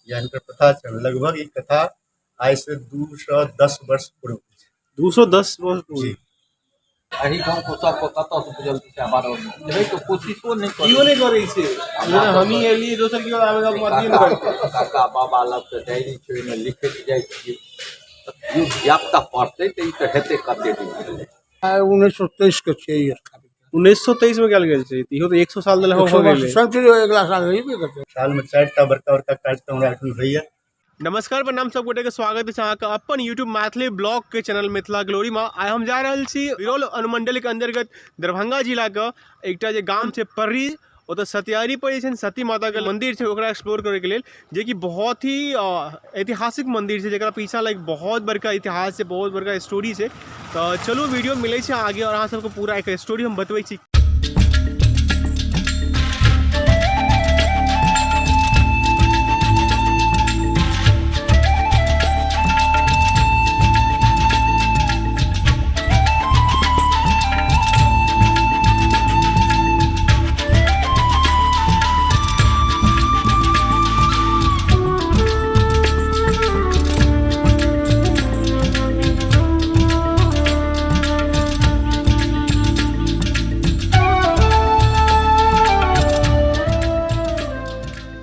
इएह हिनकर प्रथा छनि। लगभग ई कथा आइसँ 210 वर्ष पूर्व। 210 वर्ष पूर्व? जी। एहि गाँवके सबके कतऽसँ बुझल छै? 12 के कोशिशो नहि। केओ नहि करै छै। जेना हमही एलियै, दोसर केओ आबै अथिए नहि करतै। काका बाबा लग तऽ डायरी छै, ओहिमे लिखैत जाइ छियै। तऽ केओ धियापुता पढ़तै तऽ ई तऽ हेतै। कते दिन भेलै? 1923 के छियै ई स्थापित। 1923 मे कयल गेल छै, इहो तऽ 100 साल लगभग हो गेलै। सेंचुरी अगिला साल हेबे करतै। सालमे चारिटा बड़का बड़का कार्यक्रम हमरा एखन होइए। नमस्कार, प्रणाम सब गोटे के, स्वागत अछि अहाँके अपन यूट्यूब मैथिली ब्लॉग के चैनल मिथिला ग्लोरी में। आइ हम जा रहल छी बिरौल अनुमंडल के अंतर्गत दरभंगा जिला के एकटा जे गाम छै पर्री, ओतऽ सतियारी पर जे छै ने सती माता के मंदिर छै, ओकरा एक्सप्लोर करैके लेल, जेकि बहुत ही ऐतिहासिक मंदिर छै, जकरा पीछा लाइक बहुत बड़का इतिहास छै, बहुत बड़का स्टोरी छै। तऽ चलू, वीडियो मिलै छै आगे आओर अहाँ सबके पूरा एकर स्टोरी हम बतबै छी।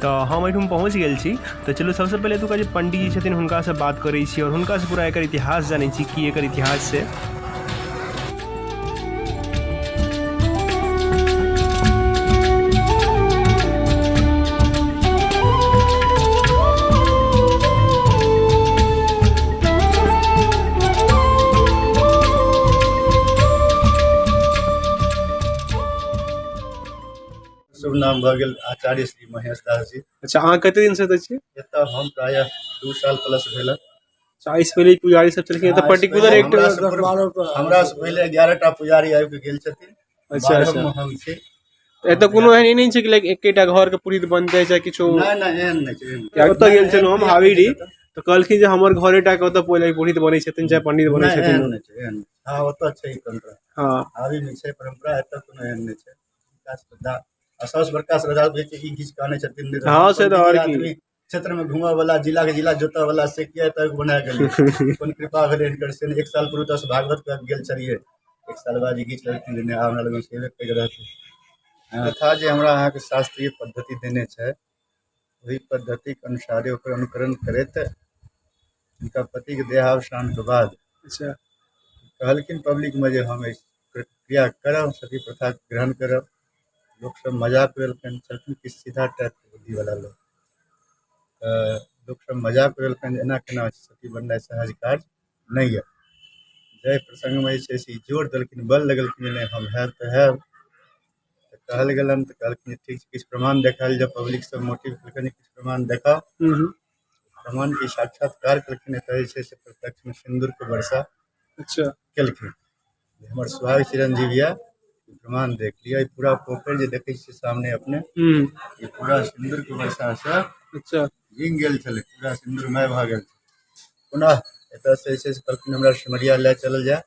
तऽ हम एहिठाम पहुँच गेल छी। तऽ चलू, सबसँ पहिले एतुका जे पंडीजी छथिन हुनकासँ बात करै छी आओर हुनकासँ पूरा एकर इतिहास जानै छी, की एकर इतिहास छै। शुभ नाम भऽ गेल आचार्य श्री महेश दास जी। अच्छा, अहाँ कते दिनसँ एतऽ छी? एतऽ हम प्रायः 2 साल प्लस भेल। अच्छा, एहिसँ पहिले पुजारी सब छलखिन एतऽ? हाँ, पर्टिकुलर एकटा हमरा से पहिले 11टा पुजारी आबि कऽ गेल छथिन। अच्छा। 12म हम छी। एतऽ कोनो एहन ई नहि छै कि लाइक एकेटा घर के पुरोहित बनतै चाहे किछो? नहि नहि, एहन नहि छै, एहन नहि। ओतऽ गेल छलहुँ हम हावेरी, तऽ कहलखिन जे हमर घरे टा के ओतऽ पहिले पुरोहित बनै छथिन चाहे पंडित बनै नहि, एहन छथिन। नहि छै, एहन नहि। हँ, ओतऽ छै ई परम्परा। हावीमे छै परम्परा, एतऽ कोनो एहन नहि छै। बड़का श्रद्धा आ सबसँ बड़का श्रद्धा बुझै छै ई घीच कऽ आनै छथिन, नहि तऽ हँ, से तऽ आओर की। आदमी क्षेत्रमे घूमऽ वाला, जिलाके जिला जोतऽ वाला, से किया एतऽ बना गेलै? कोन कृपा भेलै हिनकर से? एक साल पूर्व दस भागवत कऽ गेल छलियै, एक साल बाद ई घीच लेलखिन जे नहि, आब हमरा लगन सेवे करि रहथिन। तथा जे हमरा अहाँके शास्त्रीय पद्धति देने छै, ओहि पद्धतिके अनुसारे ओकर अनुकरण करैत हिनका पतिके देहावसानके बाद कहलखिन पब्लिकमे जे हम एहि प्रक्रिया करब, सती प्रथाके ग्रहण करब। लोकसभ मजाक उड़ेलकनि। छलखिन किछु सीधा टाइपके बुद्धिवला लोक, तऽ लोकसभ मजाक उड़ेलकनि जे एना केना होइ छै, सती बननाइ सहज कार्य नहि यऽ। जाहि प्रसङ्गमे जे छै से ई जोर देलखिन, बल लगेलखिन जे नहि, हम हैब तऽ हैब। तऽ कहल गेलनि तऽ कहलखिन ठीक छै, किछु प्रमाण देखायल जाउ। पब्लिक सब मोटिव केलकनि, किछु प्रमाण देखाउ। प्रमाणके साक्षात्कार केलखिन। एतऽ जे छै से प्रत्यक्षमे सिन्दूरके वर्षा केलखिन जे हमर सुहाग चिरंजीव यऽ, प्रमाण देख लिअ। ई पूरा पोखरि जे देखै छियै सामने अपने, ई पूरा सिन्दूरके वर्षासँ भींग गेल छलै, पूरा सिन्दूरमय भऽ गेल छलै। पुनः एतऽसँ जे छै से कहलखिन हमरा सिमरिया लए चलल जाय,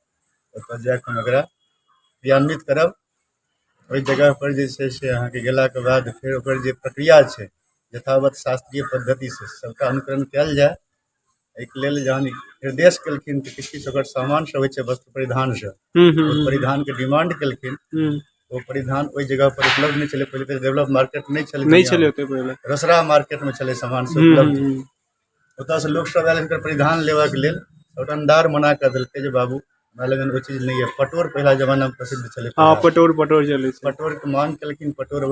ओतऽ जाकऽ हम एकरा क्रियान्वित करब। ओहि जगहपर जे छै से अहाँके गेलाके बाद फेर ओकर जे प्रक्रिया छै, यथावत शास्त्रीय पद्धतिसँ सबटा अनुकरण कयल जाय। एहिके लेल जहन निर्देश केलखिन तऽ किछु किछु ओकर सामान सब होइ छै, वस्त्र परिधान सब, ओहि परिधानके डिमांड केलखिन। ओ परिधान ओहि जगह पर उपलब्ध नहि छलै। पहिले तऽ डेवलप मार्केट नहि छलै। नहि छलै ओते पहिले। रोसड़ा मार्केटमे छलै सामान सब उपलब्ध। ओतऽसँ लोक सब आयल हिनकर परिधान लेबाक लेल, दोकानदार मना कऽ देलकै जे बाबू, हमरा लगन ओ चीज नहि यऽ। पटोर पहिला जमानामे प्रसिद्ध छलै। पटोर, पटोर चलै छै। पटोरके मांग केलखिन, पटोर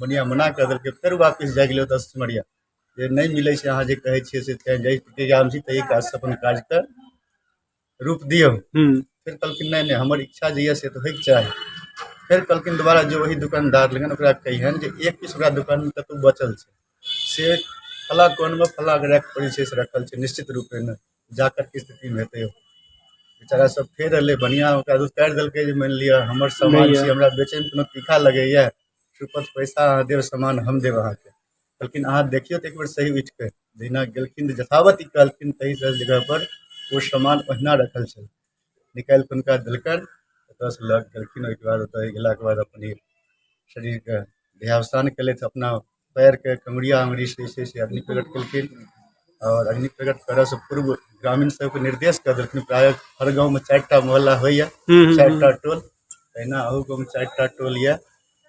बनिया मना कऽ देलकै। फेर वापिस जाइ गेलै ओतऽसँ सिमरिया, जे नहि मिलै छै अहाँ जे कहै छियै से, तेँ जाहि प्रक्रियामे छी ताहि काजसँ अपन काजके रूप दियौ। फेर कहलखिन नहि नहि, हमर इच्छा जे यऽ से तऽ होइके चाही। फेर कहलखिन दोबारा जे ओही दोकानदार लगन ओकरा कहियनि जे एक पीस ओकरा दोकानमे कतहु बचल छै, से फलाँ कोनमे फलाँ रैक पर जे छै से रखल छै, निश्चित रूपेण जाकर स्थितिमे हेतै। बेचारा सब फेर एलै, बढ़िआँ ओकरा उतारि देलकै जे मानि लिअ हमर सामान नहि छी, हमरा बेचैमे कोनो तीखा लगैए? सुपथ पैसा अहाँ देब, सामान हम देब अहाँके। कहलखिन अहाँ देखियौ तऽ एकबेर सही उठि कऽ। जहिना गेलखिन तऽ यथावत ई कहलखिन तही जगह पर ओ सामान ओहिना रखल छलै। निकालि कऽ हुनका देलकनि, ओतऽसँ लऽ कऽ गेलखिन। ओहिके बाद ओतऽ गेलाके बाद अपन ई शरीरके देहावसान केलथि अपना। पैरके कंगुरिया अङ्गुरीसँ जे छै से अग्नि प्रकट केलखिन। आओर अग्नि प्रकट करऽसँ पूर्व ग्रामीण सबके निर्देश कऽ देलखिन। प्रायः हर गाँवमे 4टा मोहल्ला होइए, 4टा टोल, तहिना अहू गाँवमे 4टा टोल यऽ।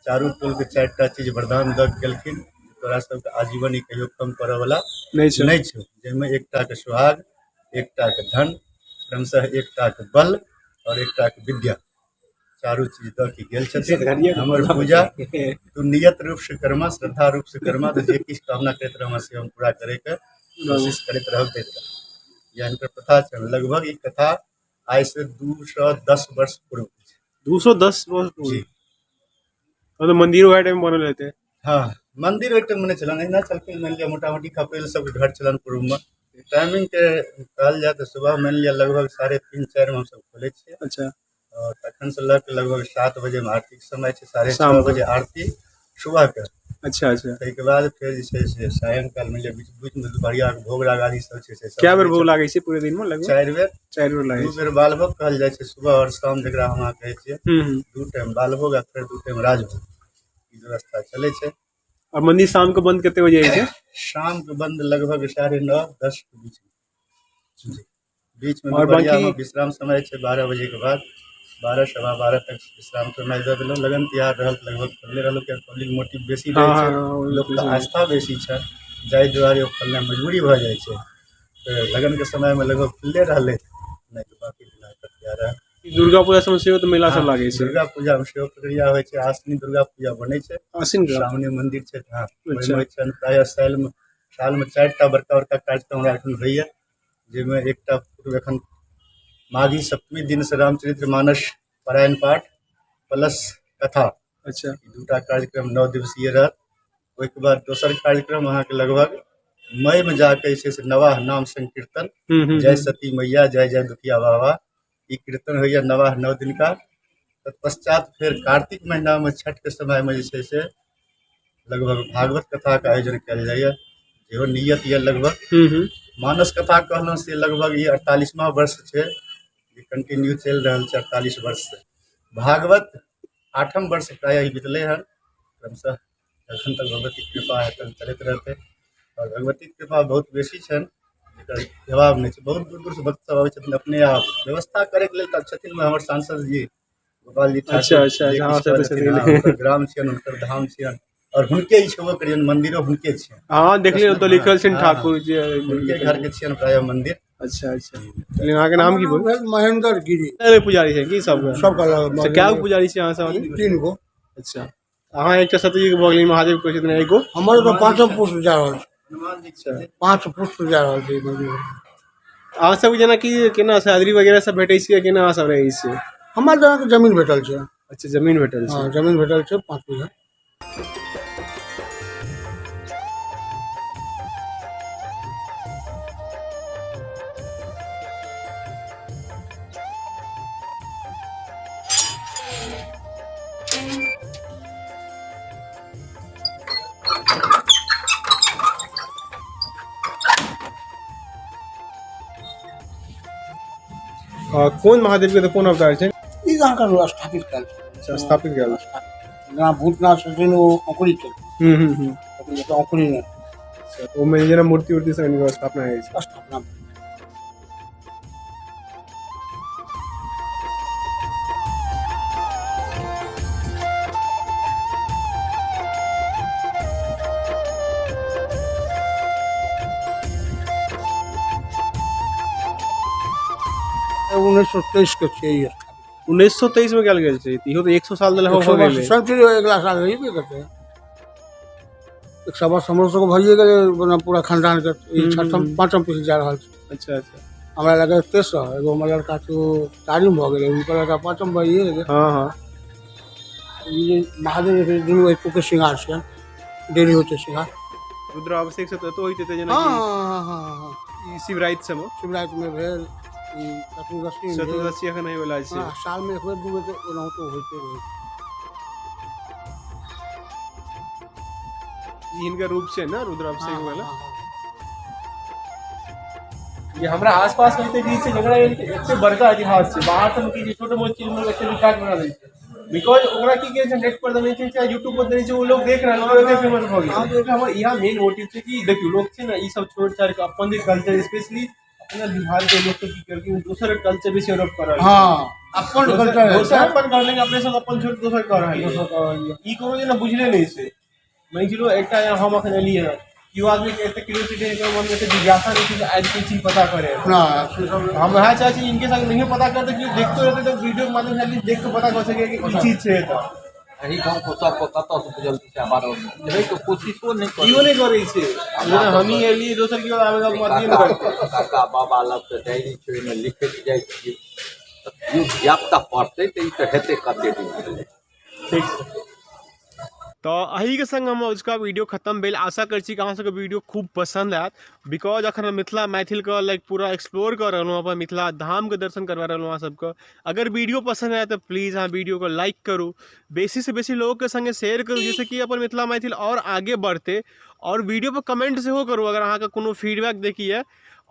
चारू टोलके 4टा चीज वरदान दऽ के गेलखिन, तोरा सबके आजीवन ई कहियो कम पड़ऽवला नहि छै, नहि छौ। जाहिमे एकटाके सुहाग, एकटाके धन, क्रमशः एकटाके बल आओर एकटाके विद्या, चारू चीज दऽ के गेल छथिन। हमर पूजा तू नियत रूपसँ करमा, श्रद्धा रूपसँ करमा, तऽ जे किछु कामना करैत रहमा से हम पूरा करैके कोशिश करैत रहब, दैत रहब। यह हिनकर प्रथा छनि। लगभग ई कथा आइसँ 210 वर्ष पूर्व। 210 वर्ष पूर्व? जी। मतलब मंदिरो ओएह टाइम बनल हेतै? हँ, मंदिर ओहि टाइममे नहि छलनि, एहिना छलखिन। मानि लिअ मोटा मोटी खपड़ैल सबके घर छलनि पूर्वमे। टाइमिंगके कहल जाय तऽ सुबह मानि लिअ लगभग 3:30 4 हमसब खोलै छियै। आओर तखनसँ लऽ कऽ लगभग 7 बजेमे आरतीके समय छै, 6:30 शामके। बजे आरती सुबहके। अच्छा अच्छा ताहिके बाद फेर जे छै से सायंकाल मानि लिअ बीच बीचमे दुपहरियाके भोग राग आदि सब छै से सब कए बेर होइ भोग छै। लागै छै पूरे दिनमे लगभग? 4 बेर। 4 बेर लागै 2 छै। बेर बालभोग कहल जाइ छै, सुबह आओर शाम जकरा हम अहाँ कहै छियै। 2 टाइम बालभोग आ फेर 2 टाइम राजभोग, ई व्यवस्था चलै छै। आओर मंदिर शामके बंद कते बजे होइ छै? शामके बंद लगभग 9:30 10 के बीचमे। जी, बीचमे आओर दुपहरियामे बाँकी विश्राम समय छै 12 बजेके बाद, 12 12:15 तक विश्राम समय दऽ देलहुँ। लगन तिहार रहल तऽ लगभग खोलले रहलहुँ, किएकि पब्लिक मोटिव बेसी रहै छै, लोकके आस्था बेसी छै, जाहि दुआरे ओ खोलनाइ मजबूरी भऽ जाइ छै। तऽ लगनके समयमे लगभग खुलले रहलै, नहि तऽ बाँकी दिना प्रक्रिया रहल। दुर्गा पूजा सबमे सेहो तऽ मेला सब लागै छै? दुर्गा पूजामे सेहो प्रक्रिया होइ छै। आश्विन दुर्गा पूजा बनै छै, आश्विन के? सामने मन्दिर छै। हँ, ओहिमे होइ छनि। प्रायः सालमे 4टा बड़का बड़का कार्यक्रम हमरा एखन होइए, जाहिमे एकटा पूर्व एखन माघी सप्तमी दिनसँ रामचरित्र मानस पारायण पाठ प्लस कथा। ई 2टा कार्यक्रम 9 दिवसीय रहत। ओहिके बाद दोसर कार्यक्रम अहाँके लगभग मईमे जाके जे छै से नवाह नाम संकीर्तन, जय सती मैया जय जय दुखिया बाबा, ई कीर्तन होइए नवाह 9 दिनका। तत्पश्चात फेर कार्तिक महीनामे छठिके समयमे जे छै से लगभग भागवत कथाके आयोजन कयल जाइए, जेहो नियत यऽ लगभग। मानस कथा कहलहुँ से लगभग ई 48वां वर्ष छै जे कंटिन्यू चलि रहल छै 48 वर्षसँ। भागवत 8म वर्ष प्रायः ई बितलै हन। क्रमशः जखन तक भगवतीके कृपा हेतनि चलैत रहतै। आओर भगवतीके कृपा बहुत बेसी छनि, जकर जवाब नहि छै। बहुत दूर दूरसँ भक्त सब आबै छथिन अपने आप व्यवस्था करैके लेल। तऽ छथिन हमर सांसद जी गोपाल जी ठाकुर, जे हाँ, किछु से तऽ कऽ देथिन, छथिन। हँ, हुनकर ग्राम छियनि, हुनकर धाम छियनि आओर हुनके ई छेबो करियनि, मन्दिरो हुनके छियनि। हँ, देखलियै, ओतऽ लिखल छै हँ, ठाकुर जी। हुनके घरके छियनि प्रायः मन्दिर। अच्छा अच्छा, लेकिन अहाँके नाम की हमर बोल? नाम भेल महेंद्र गिरी। पुजारी छै की सबके? सबके अलग। अच्छा, कए गो पुजारी छै अहाँ सब? 3 गो। अच्छा, अहाँ एकटा सतीजी के भऽ गेलिन, महादेव कहै छथिन एगो। हमर तऽ 5म पुष्प जा रहल छै। हनुमान जी छथिन। 5 पुष्प जा रहल छै ई मंदिर। अहाँ सबके जेनाकि केना सैलरी वगैरह सब भेटै छै, केना अहाँ सब रहै छियै? हमरा तऽ अहाँके जमीन भेटल छै। अच्छा, जमीन भेटल छै। हँ, जमीन भेटल छै 5 बीघा। कोन महादेव के तऽ कोन अवतार छै? ई अहाँके स्थापित कयल छै। अच्छा, स्थापित कयल छै। जेना भूतनाथ छथिन, ओ अंकुरी छथिन। हम्म हम्म हम्म लेकिन एतऽ अंकुरी नहि। अच्छा, ओहिमे जेना मूर्ति उर्ति सब हिनकर स्थापना होइ छै? स्थापना। 1923 के छियै ई स्थापित। 1923 में कयल गेल छै, इहो तऽ 100 साल लगभग हो गेलै। सेंचुरी अगिला साल हेबे करतै। 100 वर्ष हमरो सबके भइए गेलै, मने पूरा खानदानके ई 6म 5म पीढ़ी जा रहल छै। अच्छा अच्छा हमरा लगै तेसर, एगो हमर लड़का छै ओ चारिम भऽ गेलै, हुनकर लड़का 5म भइए गेलै। हँ हँ ई जे महादेव जे छै, दुनू एको श्रृंगार छै, डेली होइ छै श्रृंगार। रुद्राभिषेक सब तऽ एतौ होइत हेतै? हँ। जेनाकि हँ हँ हँ। ई शिवराति सबमे? शिवरातिमे भेल, ई चतुर्दशी भेल। चतुर्दशी एखन होइवला छै। हँ, सालमे एक बेर दू बेर तऽ ओनाहितो होइते रहै छै। ई हिनकर रूप छै ने रुद्राभिषेक हँ, वाला? हँ, हँ। ये हमरा आसपास में एते चीज छै जकरा एते बड़का इतिहास छै। बाहर सब की छै, छोट मोट चीज में एते विख्यात बना दै छै। Because ओकरा की कहै छै, नेट पर देने छै चाहे यूट्यूब पर देने छै, ओ लोग देख रहल छै, ओते फेमस भऽ गेल। एकटा हमर इएह मेन मोटिव छै कि देखियौ, लोक छै ने ई सब छोड़ि छाड़ि कऽ अपन जे कल्चर, स्पेशली अपना बिहार के लोक सब की करथिन, दोसर कल्चर बेसी एडॉप्ट कर रहल। हँ, अपन कल्चर। दोसर अपन कर लेंगे, अपने सब अपन छोड़ि दोसर कर रहल। दोसर कर रहल। ई कोनो जेना बुझले नहि छै। मानि चलू एकटा हम अखन एलियै हँ, केओ आदमीके एते क्यूरियोसिटी है, मन में एते जिज्ञासा नहि छै जे आबि के चीज पता करे। ना, से सब हम वएह चाहै छी, इनके संग नहियो पता करते, केओ देखतो रहते तऽ वीडियो के माध्यम से एटलीस्ट देख के पता कऽ सकै कि ई चीज छै एतऽ। एहि गाँवके सबके कतऽसँ बुझल छै? 12 जेबै कोशिशो नहि केओ करै। नहि करै छै। जेना हमही एलियै, दोसर केओ आबै के अथिये नहि करतै। काका बाबा लग तऽ डायरी छै, ओहिमे लिखैत जाइ छियै। तऽ केओ धियापुता पढ़तै तऽ ई तऽ हेतै कते दिन भेलै। ठीक छै, तऽ एहिके संग हम अजुका वीडियो खतम भेल। आशा करै छी कि अहाँ सबके वीडियो खूब पसन्द आयत, because अखन हम मिथिला मैथिलके लाइक पूरा एक्सप्लोर कऽ रहलहुँ, अपन मिथिला धामके दर्शन करवा रहलहुँ अहाँ सबके। अगर वीडियो पसन्द आयत तऽ प्लीज अहाँ वीडियोके लाइक करू, बेसीसँ बेसी लोकके संगे शेयर करू, जाहिसँ कि अपन मिथिला मैथिल आओर आगे बढ़तै। आओर वीडियो पर कमेंट सेहो करू अगर अहाँके कोनो फीडबैक देखिए,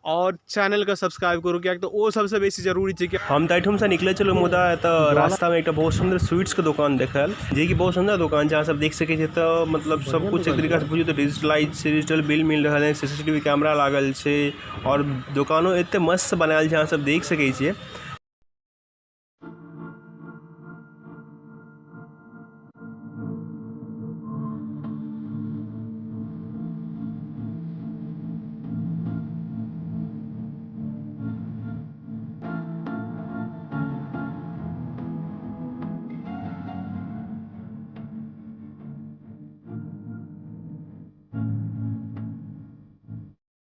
आओर चैनलके सब्सक्राइब करू, किएक तऽ ओ सबसँ बेसी जरूरी छै। कि हम तऽ एहिठामसँ निकलै छलहुँ, मुदा एतऽ रास्तामे एकटा बहुत सुन्दर स्वीट्सके दोकान देखल, जेकि बहुत सुन्दर दोकान छै। अहाँ सब देख सकै छियै तऽ मतलब सब कुछ एक तरीकासँ बुझियौ तऽ डिजिटलाइज छै, डिजिटल बिल मिल रहल है, सीसीटीवी कैमरा लागल छै, आओर दोकानो एते मस्त बनायल छै, अहाँ सब देख सकै छियै।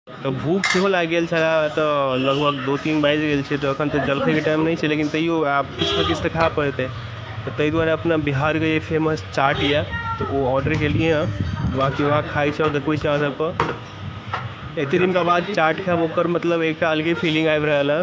तऽ भूख सेहो लागि गेल छलै। तऽ लगभग 2-3 बाजि गेल छै, तऽ एखन तऽ जलखैके टाइम नहि छै, लेकिन तैयो आब किछु ने किछु तऽ खाय पड़तै। तऽ ताहि दुआरे अपना बिहारके जे फेमस चाट यऽ, तऽ ओ ऑर्डर केलियै हँ। बाँकी वएह खाइ छी आओर देखबै छी अहाँ सबके। एते दिनका बाद चाट खायब, ओकर मतलब एकटा अलगे फीलिंग आबि रहल है।